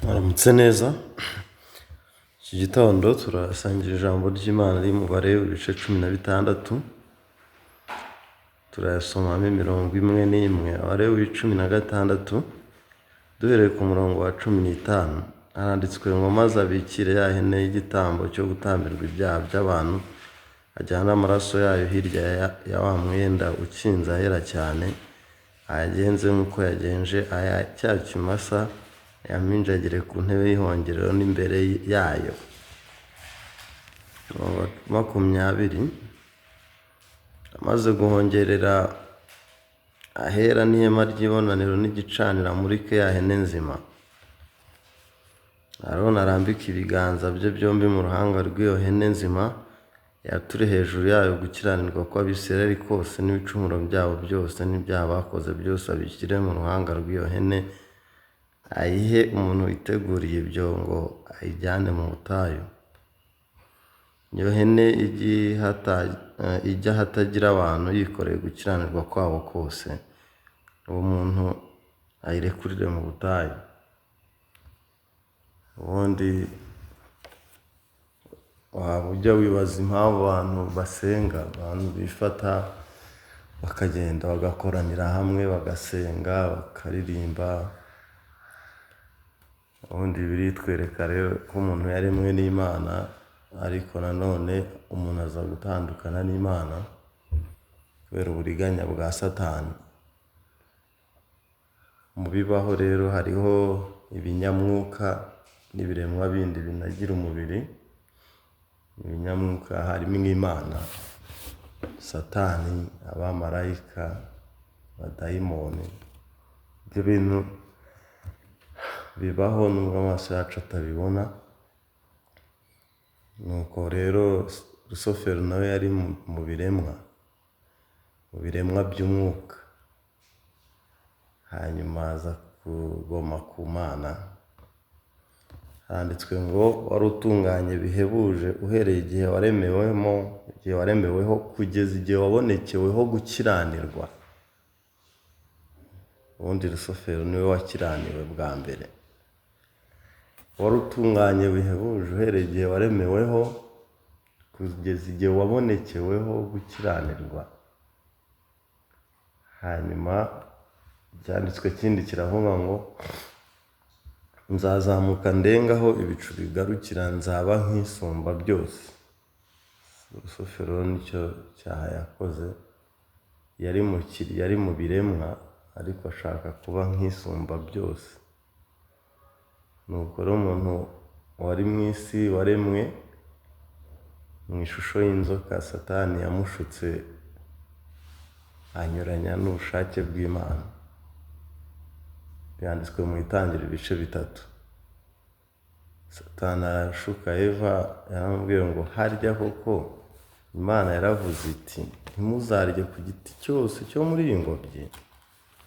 Mwaramutse neza, iki gitondo turasangira ijambo ry'Imana riri mu Balewi ibice 16, turayasomamo imirongo imwe n'imwe. Abalewi 16, duhereye ku murongo wa 15, haranditswe ngo maze abikire ya hene y'igitambo cyo gutambirwa ibyaha by'abantu, ajyane amaraso yayo hirya ya wa mwenda ukinze ahera cyane, ayagenze nk'uko yagenje aya cya kimasa, ayaminjagire ku ntebe y'ihongerero n'imbere yayo. Umurongo wa 20, amaze guhongerera ahera n'ihema ry'ibonaniro n'igicaniro amurike ya hene nzima. Aroni arambike ibiganza bye byombi mu ruhanga rw'iyo hene nzima, yature hejuru yayo gukiranirwa kw'Abisirayeli kose n'ibicumuro byabo byose n'ibyaha bakoze byose abishyire mu ruhanga rw'iyo hene, ayihe umuntu witeguriye ibyo ngo ayijyane mu butayu. Iyo hene ijya ahatagira abantu yikoreye gukiranirwa kwabo kose, uwo muntu ayirekurire mu butayu. Ubundi waba ujya wibaza impamvu abantu basenga, abantu bifata bakagenda bagakoranira hamwe bagasenga, bakaririmba. Ubundi Bibiliya itwereka rero ko umuntu yaremwe n'Imana, ariko nanone umuntu aza gutandukana n'Imana kubera uburiganya bwa Satani. Mu bibaho rero hariho ibinyamwuka n'ibiremwa bindi binagira umubiri. Ibinyamwuka harimo Imana, Satani, abamarayika, abadayimoni. Ibyo bintu bibaho nubwo amaso yacu atabibona. Nuko rero Rusufero nawe yari mu biremwa, mu biremwa by'umwuka, hanyuma aza kugoma ku Mana. Handitswe ngo wari utunganye bihebuje uhereye igihe waremewemo, igihe waremeweho kugeza igihe wabonekeweho gukiranirwa. Ubundi Rusufero niwe wakiraniwe bwa mbere. Wari utunganye bihebuje uhereye igihe waremeweho kugeza igihe wabonekeweho gukiranirwa. Hanyuma icyanditswe kindi kiravuga ngo nzazamuka ndengaho ibicu bigarukira, nzaba nk'isumba byose. Rusufero nicyo cyaha yakoze, yari mu biremwa ariko ashaka kuba nk'isumba byose. Nuko rero umuntu wari mu isi waremwe mu ishusho y'inzoka, Satani yamushutse anyuranya n'ubushake bw'Imana. Byanditswe mu Itangiriro ibice 3. Satani arashuka Eva, yaramubwiye ngo harya koko Imana yaravuze iti ntimuzarye ku giti cyose cyo muri iyi ngobyi.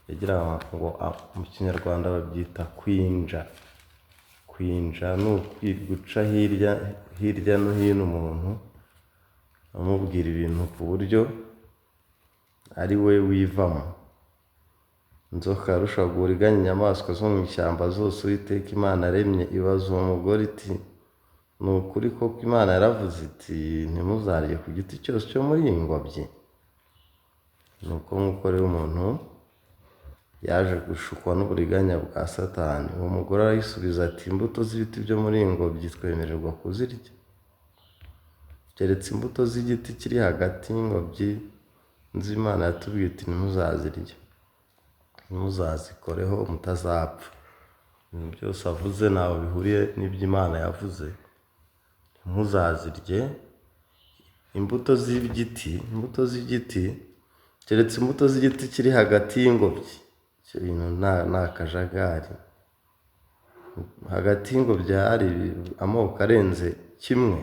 Yagira ngo mu Kinyarwanda babyita kwinja. Kwinja ni guca hirya no hino umuntu amubwira ibintu ku buryo ari we wivamo. Inzoka yarushaga uburiganya inyamaswa zo mu ishyamba zose Uwiteka Imana yaremye, ibaza uwo mugore iti ni ukuri koko Imana yaravuze iti ntimuzarye ku giti cyose cyo muri iyi ngobyi. Nuko nk'uko rero umuntu yaje gushukwa n'uburiganya bwa Satani, uwo mugore arayisubiza ati imbuto z'ibiti byo muri iyi ngobyi twemererwa kuzirya, keretse imbuto z'igiti kiri hagati y'ingobyi nzi Imana yatubwiye iti ntimuzazirye, ntimuzazikoreho mutazapfa. Ibintu byose avuze ntaho bihuriye n'ibyo Imana yavuze. Ntimuzazirye imbuto z'igiti, imbuto z'igiti, keretse imbuto z'igiti kiri hagati y'ingobyi. Icyo bintu ni akajagari. Hagati y'ingobyi hari amoko arenze kimwe.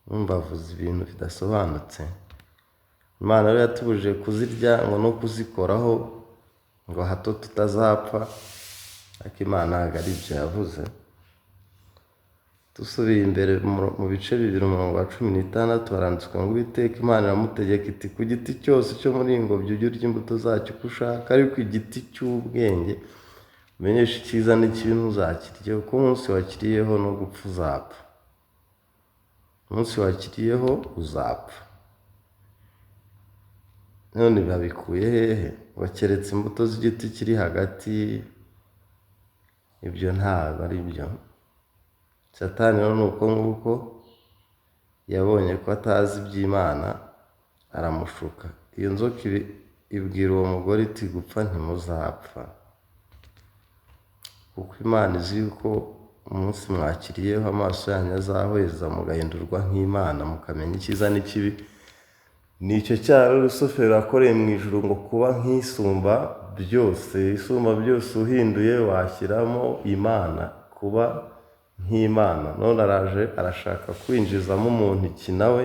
Numva avuze ibintu bidasobanutse. Imana rero yatubujije kuzirya ngo no kuzikoraho ngo hato tutazapfa, ariko Imana ntabwo ari ibyo yavuze. Dusubiye imbere mu bice 2 umurongo wa 16 haranditswe ngo Uwiteka Imana iramutegeka iti ku giti cyose cyo muri iyi ngobyi ujye urya imbuto zacyo uko ushaka, ariko igiti cy'ubwenge Umenyeshe icyiza n'ikibi ntuzakirye, kuko umunsi wakiriyeho no gupfa uzapfa. Umunsi wakiriyeho uzapfa. None babikuye hehe? Ngo keretse imbuto z'igiti kiri hagati, ibyo ntabwo ari byo. Satani rero ni uko nguko yabonye ko atazi iby'Imana, aramushuka. Iyo nzoka ibwira uwo mugore iti: "Gupfa ntimuzapfa, kuko Imana izi yuko umunsi mwakiriyeho amaso yanyu azahweza, mugahindurwa nk'Imana, mukamenya icyiza n'ikibi." Ni icyo cyaha rero Rusufero yakoreye mu ijuru, ngo kuba nk'isumba byose. Isumba byose uhinduye washyiramo Imana, kuba nk'Imana. None araje arashaka kwinjizamo umuntu iki nawe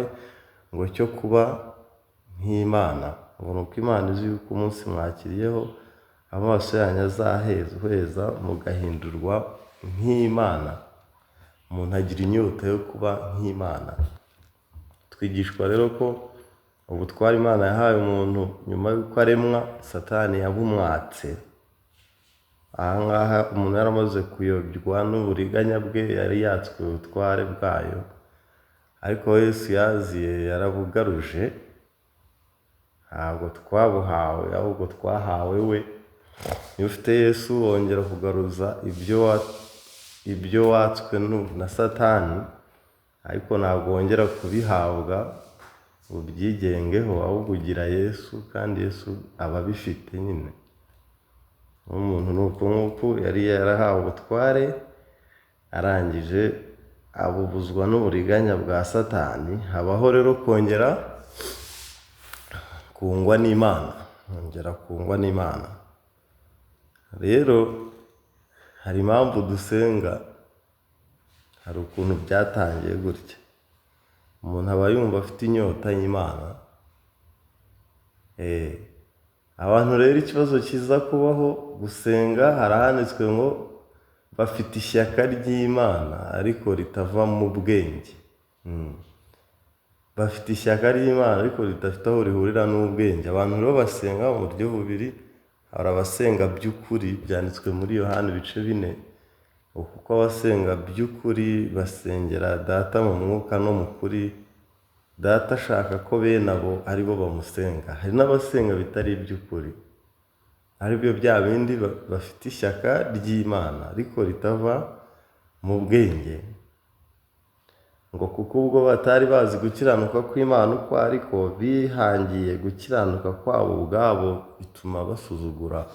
ngo cyo kuba nk'Imana, ngo ni uko Imana izi yuko umunsi mwakiriyeho amaso yanyu azahweza, mugahindurwa nk'Imana. Umuntu agira inyota yo kuba nk'Imana. Twigishwa rero ko ubutware Imana yahaye umuntu nyuma y'uko aremwa, Satani yabumwatse. Aha ngaha umuntu yaramaze kuyobywa n'uburiganya bwe, yari yatswe ubutware bwayo, ariko Yesu yaziye yarabugaruje. Ntabwo twabuhawe, ahubwo twahawe we. Iyo ufite Yesu wongera kugaruza ibyo watswe na Satani, ariko ntabwo wongera kubihabwa ubyigengeho, ahubwo ugira Yesu, kandi Yesu aba abifite nyine. Nk'umuntu ni uko nguko yari yarahawe ubutware, arangije abubuzwa n'uburiganya bwa Satani. Habaho rero kongera kungwa n'Imana, kongera kungwa n'Imana. Rero hari impamvu dusenga, hari ukuntu byatangiye gutya. Umuntu aba yumva afite inyota y'Imana. Abantu rero ikibazo kiza kubaho gusenga, hari ahanditswe ngo bafite ishyaka ry'Imana ariko ritava mu bwenge. Bafite ishyaka ry'Imana ariko ridafite aho rihurira n'ubwenge. Abantu rero basenga mu buryo bubiri. Hari abasenga by'ukuri, byanditswe muri Yohani ibice 4, kuko abasenga by'ukuri basengera Data mu mwuka no mu kuri, Data ashaka ko bene abo ari bo bamusenga. Hari n'abasenga bitari iby'ukuri, aribyo bya bindi bafite ishyaka ry'Imana ariko ritava mu bwenge, ngo kuko ubwo batari bazi gukiranuka kw'Imana uko ariko, bihangiye gukiranuka kwabo ubwabo, bituma basuzugura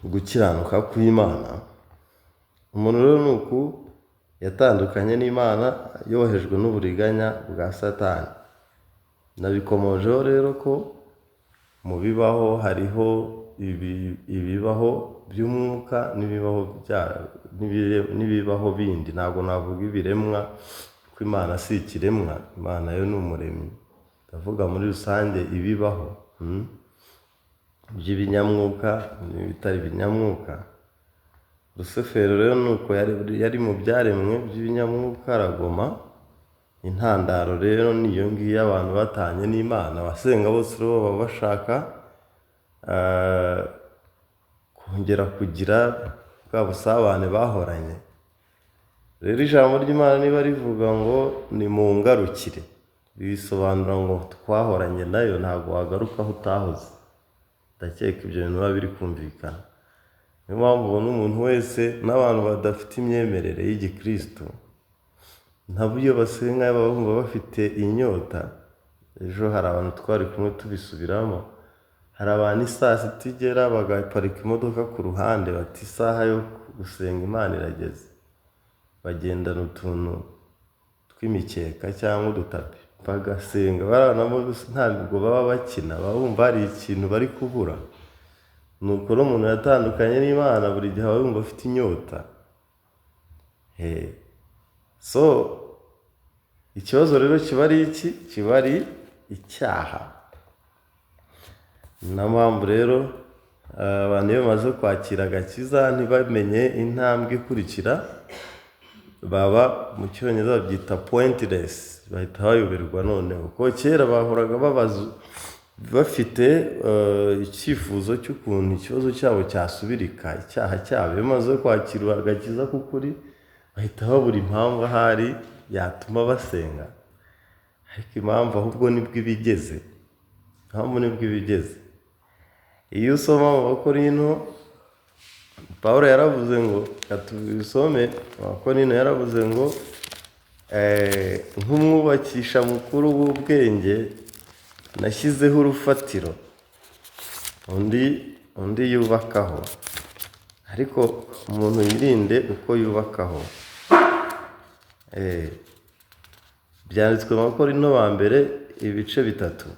gukiranuka kw'Imana. Umuntu rero ni uku yatandukanye n'Imana, yohejwe n'uburiganya bwa Satani. Nabikomojeho rero ko mu bibaho hariho ibibaho by'umwuka n'ibibaho bindi. Ntabwo navuga ibiremwa, kuko Imana si ikiremwa, Imana yo ni umuremyi. Ndavuga muri rusange ibibaho by'ibinyamwuka n'ibitari ibinyamwuka. Rusufero rero ni uko yari mu byaremwe by'ibinyamwuka, aragoma. Intandaro rero ni iyo ngiyo, abantu batanye n'Imana. Abasenga bose rero baba bashaka kongera kugira bwa busabane bahoranye. Rero ijambo ry'Imana niba rivuga ngo nimungarukire, bisobanura ngo twahoranye nayo, ntabwo wagaruka aho utahoze. Ndakeka ibyo bintu biba biri kumvikana. Niyo mpamvu ubona umuntu wese, n'abantu badafite imyemerere y'igikristo, nabo iyo basenga baba bumva bafite inyota. Ejo hari abantu twari kumwe tubisubiramo, hari abantu isaa sita igera bagaparika imodoka ku ruhande, bati: "Isaha yo gusenga Imana irageze." Bagendana utuntu tw'imikeka cyangwa udutapi, bagasenga. Bariya nabo ntabwo baba bakina, baba bumva hari ikintu bari kubura. Ni uko rero umuntu yatandukanye n'Imana, buri gihe aba yumva afite inyota. So ikibazo rero kiba ari iki? Kiba ari icyaha. Ni nayo mpamvu rero abantu iyo bamaze kwakira agakiza ntibamenye intambwe ikurikira, baba, mu Cyongereza babyita pointless, bahita bayoberwa noneho. Kuko kera bahoraga babaza, bafite icyifuzo cy'ukuntu ikibazo cyabo cyasubirika, icyaha cyabo. Iyo bamaze kwakira agakiza k'ukuri, bahita babura impamvu ahari yatuma basenga. Ariko impamvu ahubwo nibwo iba igeze, impamvu nibwo iba igeze. Iyo usoma mu Bakorinto, Pawulo yaravuze ngo, reka tubisome, mu Bakorinto yaravuze ngo nk'umwubakisha mukuru w'ubwenge nashyizeho urufatiro, undi yubakaho, ariko umuntu yirinde uko yubakaho. Byanditswe mu Bakorinto ba mbere ibice 3.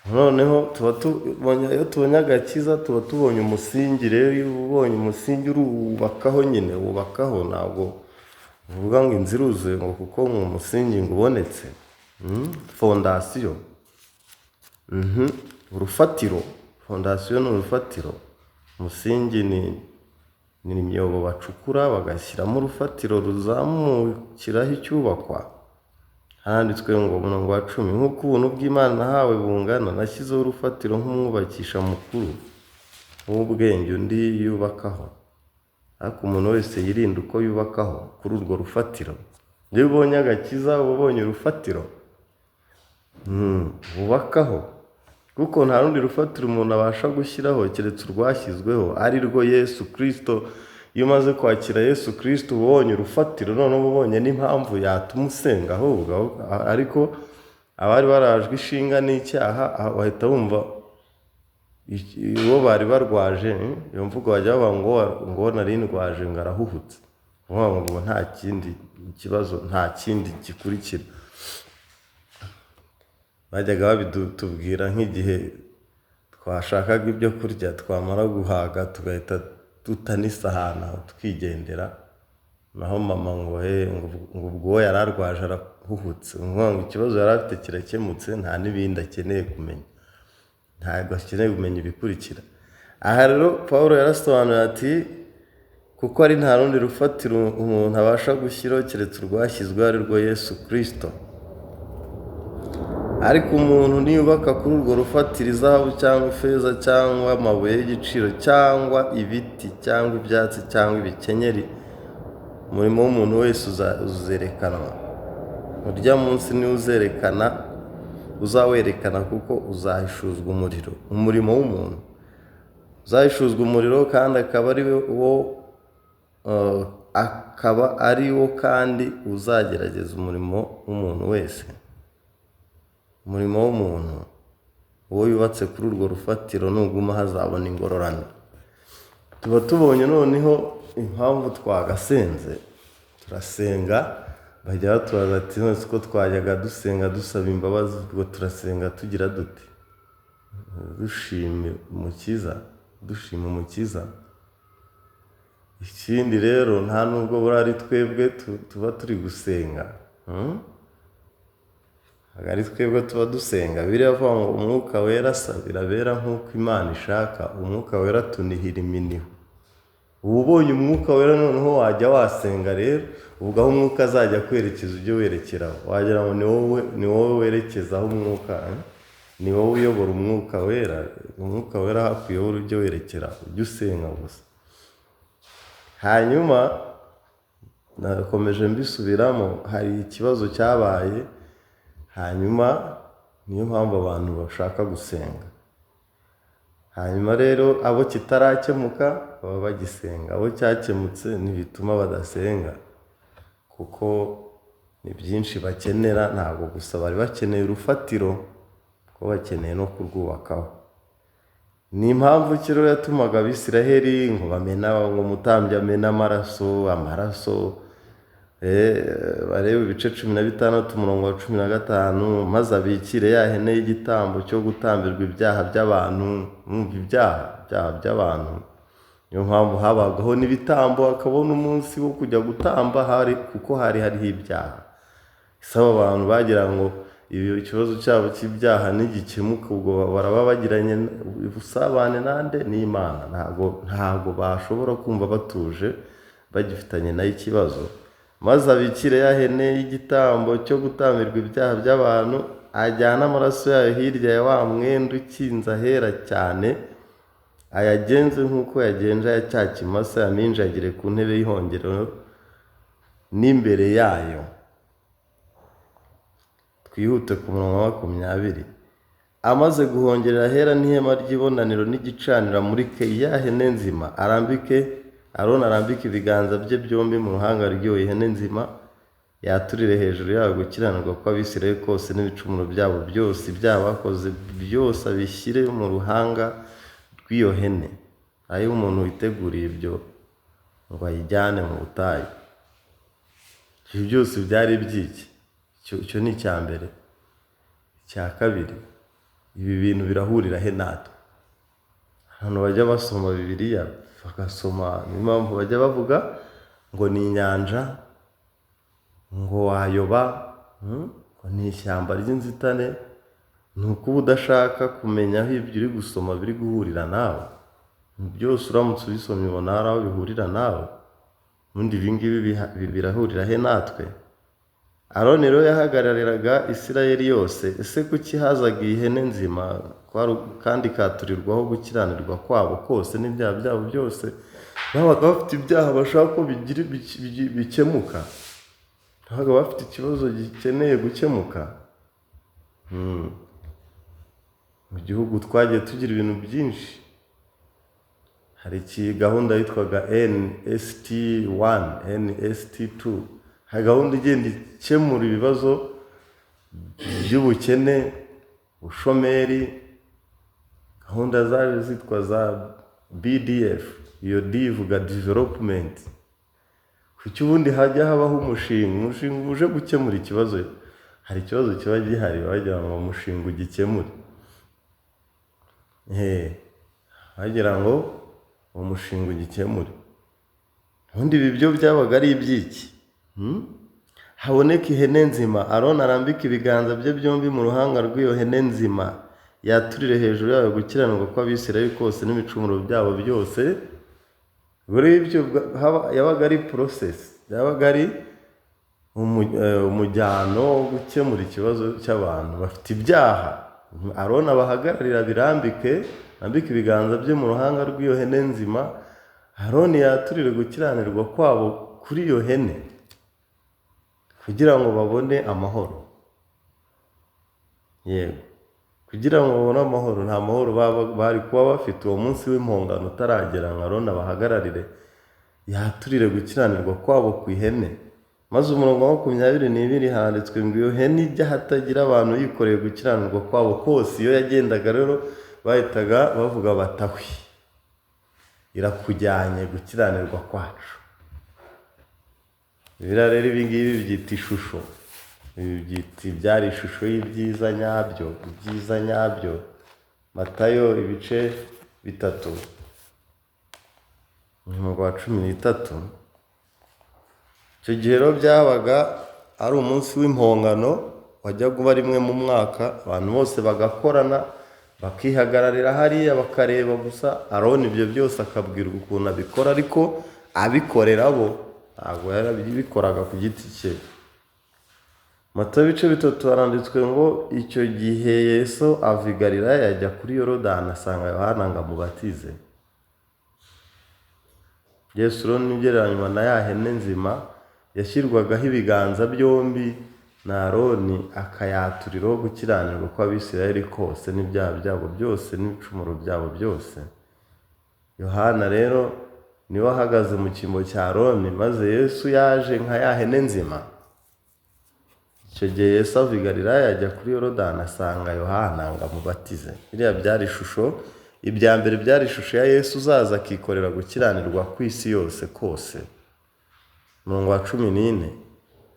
Noneho tuba tubonye, iyo tubonye agakiza tuba tubonye umusingi. Rero iyo ubonye umusingi uruwubakaho nyine, wubakaho, ntabwo uvuga ngo inzu iruzuye ngo kuko ngo umusingi ngo ubonetse. Fondasiyo, urufatiro, fondasiyo ni urufatiro. Umusingi ni imyobo bacukura bagashyiramo urufatiro ruzamukiraho icyubakwa. Handitswe ngo umurongo wa 10, nk'uko ubuntu bw'Imana nahawe bungana, nashyizeho urufatiro nk'umwubakisha mukuru w'ubwenge, undi yubakaho. Ariko umuntu wese yirinde uko yubakaho kuri urwo rufatiro. Iyo ubonye agakiza uba ubonye urufatiro wubakaho, kuko nta rundi rufatiro umuntu abasha gushyiraho keretse urwashyizweho, ari rwo Yesu Kristo. Iyo umaze kwakira Yesu Kristo uba ubonye urufatiro, noneho uba ubonye n'impamvu yatuma usenga ahubwo. Ariko abari barajwe ishinga n'icyaha bahita bumva uwo bari barwaje, iyo mvugo bajya bavuga ngo nari ndwaje ngo arahuhutse, ukuvuga ngo nta kindi kibazo, nta kindi gikurikira. Bajyaga babitubwira nk'igihe twashakaga ibyo kurya, twamara guhaga tugahita duta n'isahani aho tukigendera, naho mama ngo he, ngo ubwo uwo yari arwaje arahuhutse, ni ukuvuga ngo ikibazo yari afite kirakemutse, nta n'ibindi akeneye kumenya, ntabwo akeneye kumenya ibikurikira. Aha rero Pawulo yarasobanuye ati kuko ari nta rundi rufatiro umuntu abasha gushyiraho keretse urwashyizweho, ari rwo Yesu Kristo. Ariko umuntu niyubaka kuri urwo rufatiro izahabu cyangwa ifeza cyangwa amabuye y'igiciro cyangwa ibiti cyangwa ibyatsi cyangwa ibikenyeri, umurimo w'umuntu wese uzerekanwa. Urya munsi niwo uzawerekana, kuko uzahishuzwa umuriro. Umurimo w'umuntu uzahishuzwa umuriro, kandi akaba ari wo kandi uzagerageza umurimo w'umuntu wese. Umurimo w'umuntu uwo yubatse kuri urwo rufatiro nuguma hazabona ingororano. Tuba tubonye noneho impamvu twagasenze, turasenga. Bajya batubaza ati none ko twajyaga dusenga dusaba imbabazi, ubwo turasenga tugira dute? Dushima Umukiza, dushima Umukiza. Ikindi rero nta nubwo buriya ari twebwe tuba turi gusenga, ntabwo ari twebwe tuba dusenga. Biriya avuga ngo Umwuka Wera asabira abera nk'uko Imana ishaka, Umwuka Wera tunihira iminiho. Uba ubonye Umwuka Wera noneho wajya wasenga rero, ubwo aho Umwuka azajya kwerekeza ujye werekeraho, wagira ngo ni wowe werekezaho Umwuka, ni wowe uyobora Umwuka Wera. Umwuka Wera aho akuyobora ujye werekera, ujye usenga gusa. Hanyuma nakomeje mbisubiramo, hari ikibazo cyabaye, hanyuma niyo mpamvu abantu bashaka gusenga. Hanyuma rero abo kitarakemuka baba bagisenga, abo cyakemutse ntibituma badasenga, kuko ni byinshi bakenera. Ntabwo gusa bari bakeneye urufatiro, kuko bakeneye no kurwubakaho. Ni impamvu ki rero yatumaga Abisiraheli ngo bamena, ngo umutambyi amene amaraso, barebe ibice 16 umurongo wa 15, maze abikire ya hene y'igitambo cyo gutambirwa ibyaha by'abantu. Mwumva ibyaha by'abantu. Niyo mpamvu habagaho n'ibitambo, hakabona umunsi wo kujya gutamba, hari kuko hari hariho ibyaha. Isaba abantu bagira ngo ibi ikibazo cyabo cy'ibyaha nigikemuka, ubwo baraba bagiranye ubusabane nande? N'Imana. Ntabwo bashobora kumva batuje bagifitanye nayo ikibazo. Maze abikire ya hene y'igitambo cyo gutambirwa ibyaha by'abantu, ajyane amaraso yayo hirya ya wa mwenda ukinze ahera cyane, ayagenze nk'uko yagenje aya cya kimasa, yaminjagire ku ntebe y'ihongerero n'imbere yayo. Twihute ku murongo wa 20. Amaze guhongerera ahera n'ihema ry'ibonaniro n'igicaniro, amurike ya hene nzima, arambike Aroni arambike ibiganza bye byombi mu ruhanga rw'iyo hene nzima, yaturire hejuru yayo gukiranirwa kw'Abisirayeli kose n'ibicumuro byabo byose, ibyaha bakoze byose abishyire mu ruhanga rw'iyo hene. Ayo umuntu witeguriye ibyo ngo ayijyane mu butayu. Ibyo byose byari iby'iki? Icyo ni icya mbere. Icya kabiri, ibi bintu birahurira he natwe? Abantu bajya basoma Bibiliya bagasoma, niyo mpamvu bajya bavuga ngo ni inyanja, ngo wayoba, ngo ni ishyamba ry'inzitane. Ni uko uba udashaka kumenya aho ibyo uri gusoma biri guhurira nawe. Byose uramutse ubisomye ubona hari aho bihurira nawe. Ubundi ibi ngibi birahurira he natwe? Aroni rero yahagarariraga Isirayeli yose. Ese kuki hazaga iyi hene nzima kandi ikaturirwaho gukiranirwa kwabo kose n'ibyaha byabo byose? Babaga bafite ibyaha bashaka ko bikemuka, babaga bafite ikibazo gikeneye gukemuka. Mu gihugu twagiye tugira ibintu byinshi. Hari gahunda yitwaga NST1, NST2, hari gahunda igenda ikemura ibibazo by'ubukene, ubushomeri, gahunda zaje zitwa za BDF, iyo D ivuga development. Kuki ubundi hajya habaho umushinga uje gukemura ikibazo? Hari ikibazo kiba gihari bagira ngo umushinga ugikemure, bagira ngo umushinga ugikemure. Ubundi ibi byo byabaga ari iby'iki? Haboneka ihene nzima, Aroni arambike ibiganza bye byombi mu ruhanga rw'iyo hene nzima, yaturire hejuru yayo gukiranirwa kw'Abisirayeli kose n'ibicumuro byabo byose. Buri ibyo yabaga ari process, yabaga ari umujyano wo gukemura ikibazo cy'abantu bafite ibyaha. Aroni abahagararira, birambike, arambike ibiganza bye mu ruhanga rw'iyo hene nzima, Aroni yaturire gukiranirwa kwabo kuri iyo hene kugira ngo babone amahoro. Yego, kugira ngo babone amahoro. Nta mahoro bari kuba bafite uwo munsi w'impongano utaragera ngo Aroni abahagararire, yaturire gukiranirwa kwabo ku ihene. Maze umurongo wa 22 handitswe ngo iyo hene ijya ahatagira abantu yikoreye gukiranirwa kwabo kose. Iyo yagendaga rero bahitaga bavuga batahwi, irakujyanye gukiranirwa kwacu. Biriya rero ibi ngibi byita ishusho, ibi byita ibyari ishusho y'ibyiza nyabyo, ibyiza nyabyo. Matayo ibice 3 umurongo wa 13. Icyo gihe rero byabaga ari umunsi w'impongano wajyaga uba rimwe mu mwaka, abantu bose bagakorana bakihagararira hariya bakareba gusa. Aroni ibyo byose akabwirwa ukuntu abikora, ariko abikorera bo, ntabwo yarabikoraga ku giti cye. Matayo ibice 3 haranditswe ngo icyo gihe Yesu ava i Galilaya ajya kuri Yorodani asanga Yohana ngo amubatize. Yesu rero ugereranywa na ya hene nzima yashyirwagaho ibiganza byombi na Aroni akayaturiraho gukiranirwa kw'Abisirayeli kose n'ibyaha byabo byose n'ibicumuro byabo byose. Yohana rero niwe ahagaze mu cyimbo cya Aroni, maze Yesu yaje nka ya hene nzima. Icyo gihe Yesu ava i Galilaya ajya kuri Yorodani asanga Yohana ngo amubatize. Biriya byari ishusho, ibya mbere byari ishusho ya Yesu uzaza akikorera gukiranirwa kw'isi yose kose. Umurongo wa 14,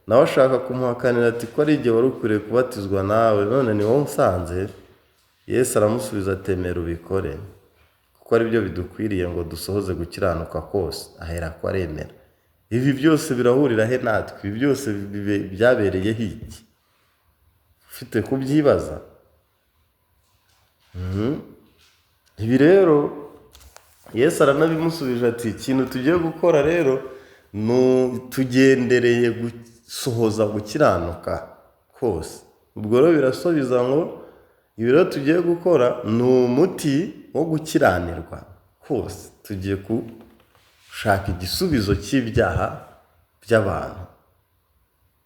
nawe ashaka kumuhakanira ati ko ari igihe wari ukwiriye kubatizwa nawe, none ni wowe unsanze? Yesu aramusubiza ati emera ubikore, kuko ari byo bidukwiriye ngo dusohoze gukiranuka kose. Ahera ko aremera. Ibi byose birahurira he natwe? Ibi byose byabereyeho iki? Ufite kubyibaza. Ibi rero Yesu aranabimusubije ati ikintu tugiye gukora rero tugendereye gusohoza gukiranuka kose. Ubwo rero birasubiza ngo ibi rero tugiye gukora ni umuti wo gukiranirwa kose, tugiye gushaka igisubizo cy'ibyaha by'abantu.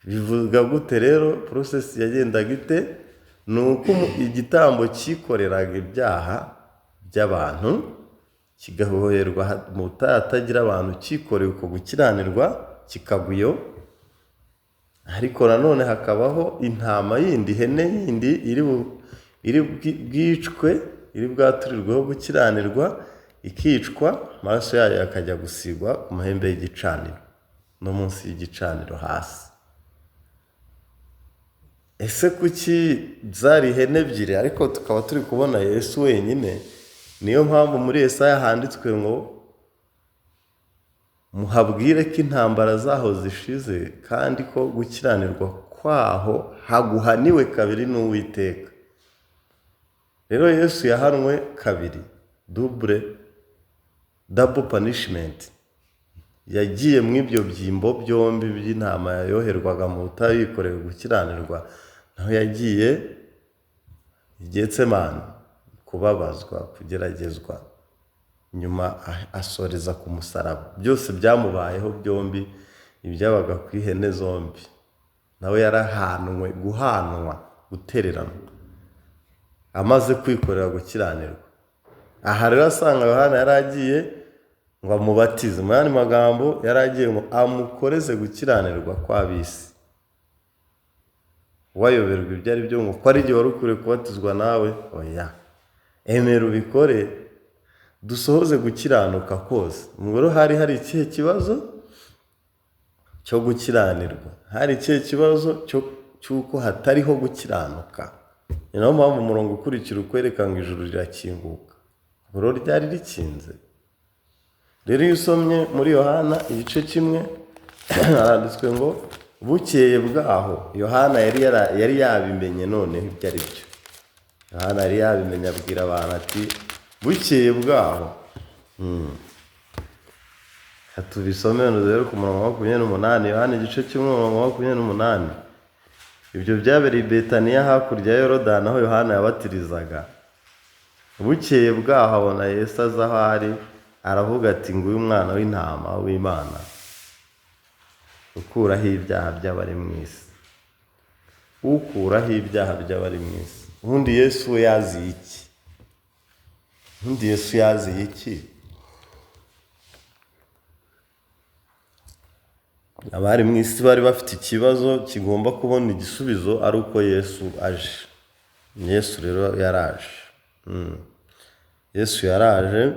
Bivuga gute rero? Process yagendaga ite? Ni uko igitambo cyikoreraga ibyaha by'abantu kigahoherwa mu butayu hatagira abantu, cyikoreye uko gukiranirwa kikagwa iyo, ariko nanone hakabaho intama yindi, ihene yindi iri bwicwe, iri bwaturirweho gukiranirwa, ikicwa, amaraso yayo akajya gusigwa ku mahembe y'igicaniro no munsi y'igicaniro hasi. Ese kuki zari ihene ebyiri ariko tukaba turi kubona Yesu wenyine? Niyo mpamvu muri Yesaya handitswe ngo muhabwire ko intambara zaho zishize, kandi ko gukiranirwa kwaho haguhaniwe kabiri n'Uwiteka. Rero Yesu yahanwe kabiri, double, double punishment. Yagiye mu ibyo byimbo byombi by'intama yoherwaga mu butayu yikoreye gukiranirwa, naho yagiye i Getsemani kubabazwa, kugeragezwa, nyuma asoreza ku musaraba. Byose byamubayeho byombi, ibyabaga ku ihene zombi, nawe yarahanwe, guhanwa, gutereranwa, amaze kwikorera gukiranirwa. Aha rero asanga Yohana yari agiye ngo amubatize, mu yandi magambo yari agiye ngo amukoreze gukiranirwa kw'ab'isi. Wayoberwa ibyo ari byo ngo ko ari igihe wari ukwiriye kubatizwa nawe? Oya, emera ubikore, dusohoze gukiranuka kose. Ubwo rero hari hari ikihe kibazo cyo gukiranirwa? Hari ikihe kibazo cy'uko hatariho gukiranuka? Ni nayo mpamvu umurongo ukurikira ukwereka ngo ijuru rirakinguka. Ubwo rero ryari rikinze. Rero iyo usomye muri Yohana igice 1 haranditswe ngo bukeye bwaho Yohana yari yabimenye noneho ibyo ari byo. Yohana yari yabimenye, abwira abantu ati bukeye bwaho. Tubisome rero ku murongo wa 28, Yohana igice 1 umurongo wa 28. Ibyo byabereye i Betaniya hakurya ya Yorodani aho Yohana yabatirizaga. Bukeye bwaho abona Yesu aza aho ari, aravuga ati nguyu umwana w'intama w'Imana ukuraho ibyaha by'abari mu isi. Ukuraho ibyaha by'abari mu isi. Ubundi Yesu we yaziye iki? Ubundi Yesu yaziye iki? Abari mu isi bari bafite ikibazo kigomba kubona igisubizo ari uko Yesu aje. Yesu rero yaraje. Yesu yaraje,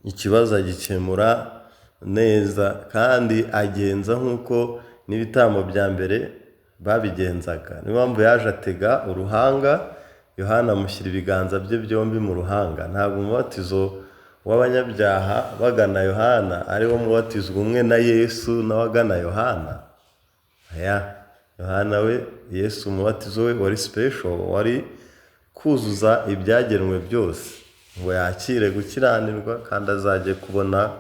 ikibazo agikemura neza, kandi agenza nk'uko n'ibitambo bya mbere babigenzaga. Niyo mpamvu yaje atega uruhanga, Yohana amushyira ibiganza bye byombi mu ruhanga. Ntabwo umubatizo w'abanyabyaha bagana Yohana ari wo mubatizwa umwe na Yesu n'abagana Yohana. Aya Yohana we, Yesu umubatizo we wari special, wari kuzuza ibyagenwe byose ngo yakire gukiranirwa, kandi azajye kubona,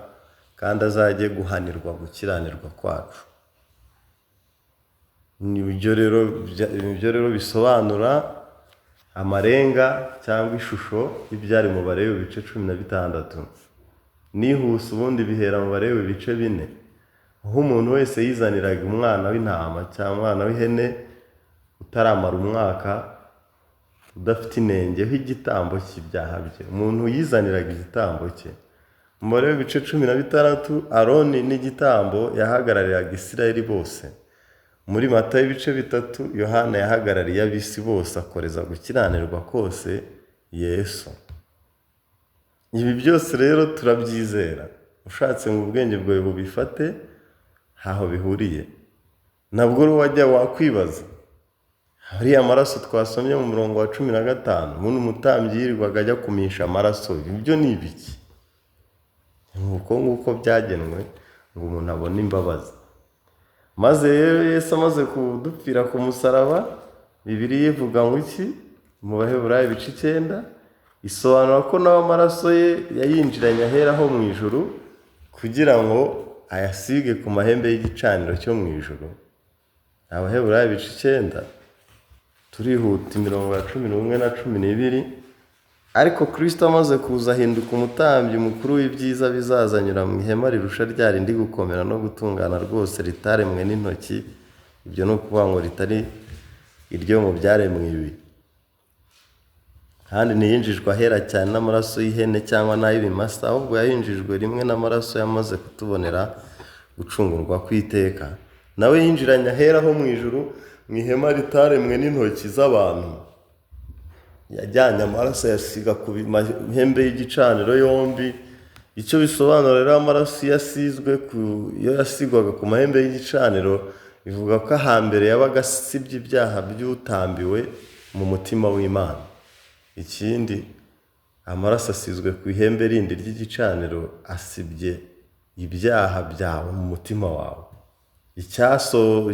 kandi azajye guhanirwa gukiranirwa kwacu. Nibyo rero bisobanura amarenga cyangwa ishusho y'ibyari mu Balewi ibice 16. Nihuse ubundi bihera mu Balewi ibice 4, aho umuntu wese yizaniraga umwana w'intama cyangwa umwana w'ihene utaramara umwaka, udafite inenge, igitambo cy'ibyaha bye. Umuntu yizaniraga igitambo cye. Mu Balewi ibice 16, Aroni n'igitambo yahagarariraga Isirayeli bose. Muri Matayo ibice 3, Yohana yahagarariye ab'isi bose, akoreza gukiranirwa kose Yesu. Ibi byose rero turabyizera. Ushatse ngo ubwenge bwawe bubifate, ntaho bihuriye. Nabwo rero wajya wakwibaza, hariya amaraso twasomye mu murongo wa 15, ubundi umutambyi yirirwaga ajya kumisha amaraso, ibyo ni ibiki? Nk'uko nguko byagenwe ngo umuntu abone imbabazi. Maze rero Yesu amaze kudupfira ku musaraba, Bibiliya ivuga ngo iki? Mu Baheburayo ibice 9, isobanura ko nawe amaraso ye yayinjiranye ahera ho mu ijuru, kugira ngo ayasige ku mahembe y'igicaniro cyo mu ijuru. Abaheburayo ibice 9. Turihuta imirongo ya 11 na 12. Ariko Kristo amaze kuza ahinduka umutambyi mukuru w'ibyiza bizaza, anyura mu ihema rirusha rya rindi gukomera no gutungana rwose, ritaremwe n'intoki. Ibyo ni ukuvuga ngo ritari iryo mu byaremwe ibi. Kandi ntiyinjijwe ahera cyane n'amaraso y'ihene cyangwa n'ay'ibimasa, ahubwo yayinjijwe rimwe n'amaraso yamaze kutubonera gucungurwa kw'iteka. Nawe yinjiranye ahera ho mu ijuru, mu ihema ritaremwe n'intoki z'abantu. Yajyanye amaraso ayasiga ku mahembe y'igicaniro yombi. Icyo bisobanura rero, amaraso iyo asizwe ku iyo yasigwaga ku mahembe y'igicaniro, bivuga ko ahambere yabaga asibye ibyaha by'utambiwe mu mutima w'Imana. Ikindi, amaraso asizwe ku ihembe rindi ry'igicaniro asibye ibyaha byawe mu mutima wawe.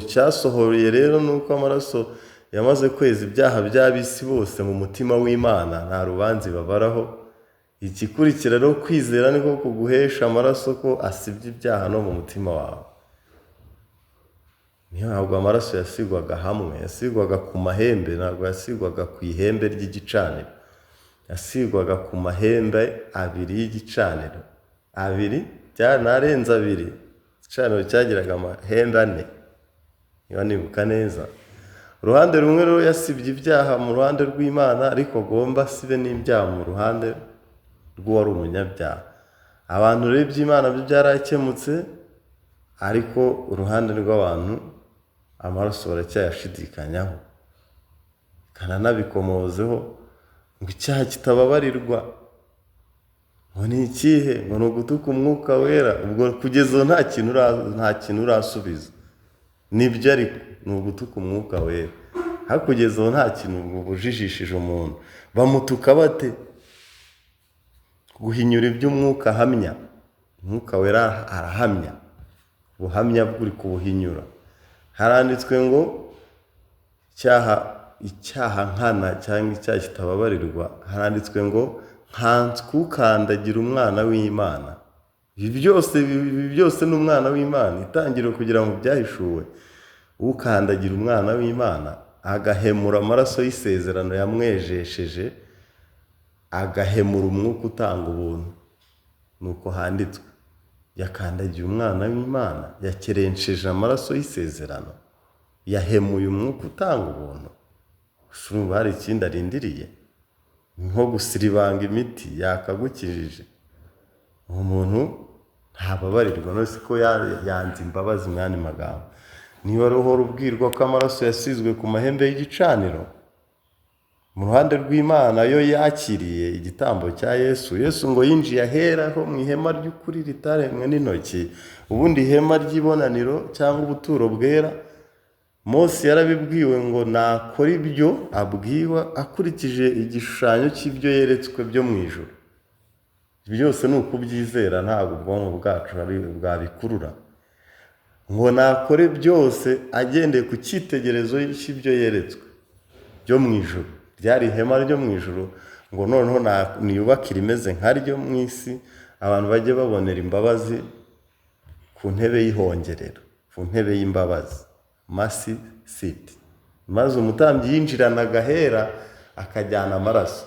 Icyasohoye rero ni uko amaraso yamaze kweza ibyaha by'ab'isi bose mu mutima w'Imana, nta rubanza ibabaraho. Igikurikira rero, kwizera niko kuguhesha amaraso ko asibye ibyaha no mu mutima wawe. Ntabwo amaraso yasigwaga hamwe, yasigwaga ku mahembe, ntabwo yasigwaga ku ihembe ry'igicaniro, yasigwaga ku mahembe abiri y'igicaniro. Abiri byanarenze abiri, igicaniro cyagiraga amahembe ane niba nibuka neza. Uruhande rumwe rero yasibye ibyaha mu ruhande rw'Imana, ariko agomba asibe n'ibyaha mu ruhande rw'uwari umunyabyaha. Abantu rero iby'Imana byo byarakemutse, ariko uruhande rw'abantu amaraso baracyayashidikanyaho. Kananabikomozeho ngo icyaha kitababarirwa ngo ni ikihe? Ngo ni ugutuka umwuka wera. Ubwo kugeza ubu nta kintu urasubiza. Nibyo, ariko ni ugutuka umwuka wera. Ariko kugeza ubu nta kintu bujijishije umuntu. Bamutuka bate? Guhinyura iby'umwuka ahamya. Umwuka wera arahamya, ubuhamya buri kubuhinyura. Haranditswe ngo icyaha nkana cyangwa icyaha kitababarirwa, haranditswe ngo nkanswe ukandagira umwana w'Imana. Ibi byose ni umwana w'Imana, itangiriro kugira ngo byahishuwe. Ukandagira umwana w'Imana agahemura amaraso y'isezerano yamwejesheje, agahemura umwuka utanga ubuntu. Nuko handitswe, yakandagiye umwana w'Imana, yakerensheje amaraso y'isezerano, yahemuye umwuka utanga ubuntu. Urumva hari ikindi arindiriye? Nko gusiribanga imiti yakagukijije. Uwo muntu ntababarirwa, none ko yanze imbabazi. Mu yandi magambo, niba uhora ubwirwa ko amaraso yasizwe ku mahembe y'igicaniro mu ruhande rw'Imana, yo yakiriye igitambo cya Yesu. Yesu ngo yinjiye ahera ho mu ihema ry'ukuri ritaremwe n'intoki. Ubundi ihema ry'ibonaniro cyangwa ubuturo bwera, Mose yarabibwiwe ngo nakora ibyo abwiwe akurikije igishushanyo cy'ibyo yeretswe byo mu ijuru. Byose ni ukubyizera, ntabwo ubwonko bwacu bwabikurura. Ngo nakore byose agendeye ku cyitegererezo cy'ibyo yeretswe byo mu ijuru. Ryari ihema ryo mu ijuru, ngo noneho niyubake irimeze nkaryo mu isi, abantu bajye babonera imbabazi ku ntebe y'ihongerero, ku ntebe y'imbabazi, mercy seat. Maze umutambyi yinjiranaga ahera akajyana amaraso.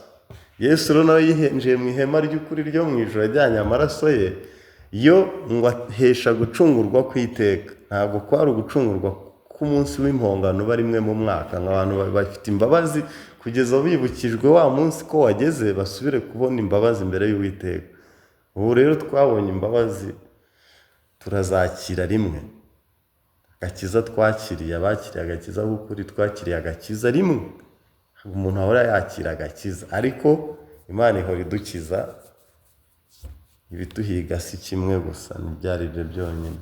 Yesu rero nawe yinjiye mu ihema ry'ukuri ryo mu ijuru ajyanye amaraso ye, yo ngo ahesha gucungurwa kw'iteka. Ntabwo kwari ugucungurwa k'umunsi w'impongano uba rimwe mu mwaka, ngo abantu bafite imbabazi kugeza bibukijwe wa munsi ko wageze, basubire kubona imbabazi imbere y'Uwiteka. Ubu rero twabonye imbabazi, turazakira rimwe. Agakiza twakiriye, abakiriye agakiza k'ukuri, twakiriye agakiza rimwe. Umuntu ahora yakira agakiza, ariko Imana ihora idukiza. Ibituhiga si kimwe gusa, ntibyari ibyo byonyine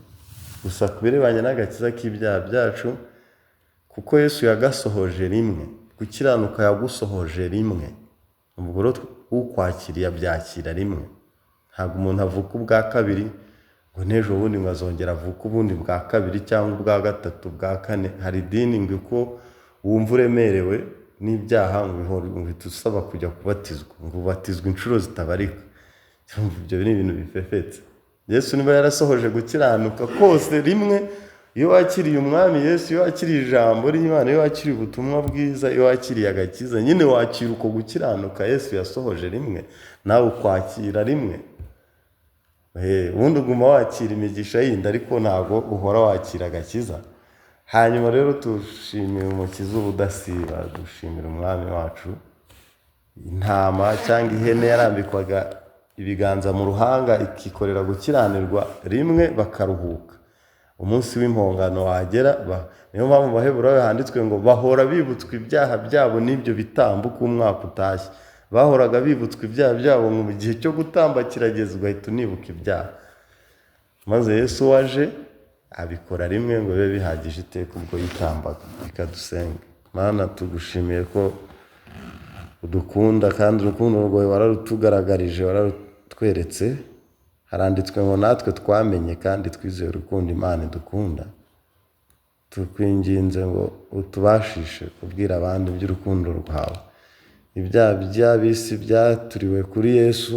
gusa. Ku birebanye n'agakiza k'ibyaha byacu, kuko Yesu yagasohoje rimwe, gukiranuka yagusohoje rimwe, ubwo rero ukwakiriye abyakira rimwe. Ntabwo umuntu avuka ubwa kabiri ngo n'ejo bundi ngo azongera avuke ubundi bwa kabiri cyangwa ubwa gatatu, bwa kane. Hari idini ngo uko wumva uremerewe n'ibyaha ngo uhita usaba kujya kubatizwa, ngo ubatizwe inshuro zitabarika. Ibyo ni ibintu bifefetse. Yesu niba yarasohoje gukiranuka kose rimwe, Iyo wakiriye Umwami Yesu, iyo wakiriye ijambo ry'Imana, iyo wakiriye ubutumwa bwiza, iyo wakiriye agakiza, nyine wakira uko gukiranuka Yesu yasohoje rimwe, nawe ukwakira rimwe. Ubundi uguma wakira imigisha yindi, ariko ntabwo uhora wakira agakiza. Hanyuma rero dushimira Umukiza ubudasiba, dushimira Umwami wacu. Intama cyangwa ihene yarambikwaga ibiganza mu ruhanga ikikorera gukiranirwa rimwe, bakaruhuka. Umunsi w'impongano wagera, niyo mpamvu mu Baheburayo handitswe ngo bahora bibutswa ibyaha byabo n'ibyo bitambo uko umwaka utashye. Bahoraga bibutswa ibyaha byabo ngo mu gihe cyo gutamba kirageze ugahita unibuka ibyaha. Maze Yesu waje abikora rimwe ngo bibe bihagije iteka ubwo yitambaga. Reka dusenge. Mana, tugushimiye ko udukunda kandi urukundo rwawe wararutugaragarije, wararutweretse. Haranditswe ngo natwe twamenye kandi twizeye urukundo Imana idukunda. Tukwinginze ngo utubashishe kubwira abandi iby'urukundo rwawe. Ibyaha by'ab'isi byaturiwe kuri Yesu,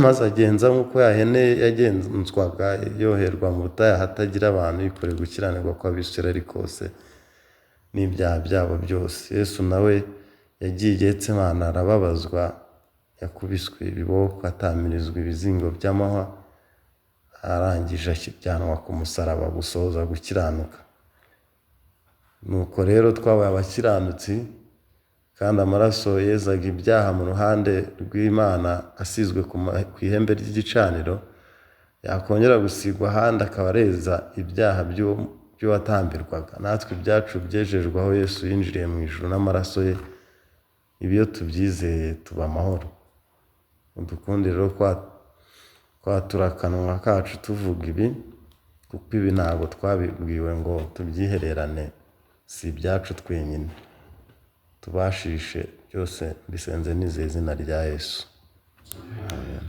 maze agenza nk'uko ya hene yagenzwaga yoherwa mu butayu ahatagira abantu, yikoreye gukiranirwa kw'Abisirayeli kose n'ibyaha byabo byose. Yesu nawe yagiye i Getsemani arababazwa, yakubiswe ibiboko, atamirizwa ibizingo by'amahwa, arangije ajyanwa ku musaraba gusohoza gukiranuka. Nuko rero twabaye abakiranutsi, kandi amaraso yezaga ibyaha mu ruhande rw'Imana asizwe ku ihembe ry'igicaniro, yakongera gusigwa ahandi akaba areza ibyaha by'uwatambirwaga. Natwe ibyacu byejejwe aho Yesu yinjiriye mu ijuru n'amaraso ye, ibi iyo tubyizeye tuba amahoro. Udukunde rero kwatura akanwa kacu tuvuga ibi, kuko ibi ntabwo twabibwiwe ngo tubyihererane, si ibyacu twenyine. Tubashishe byose, mbisenze nizeye izina rya Yesu. Amen.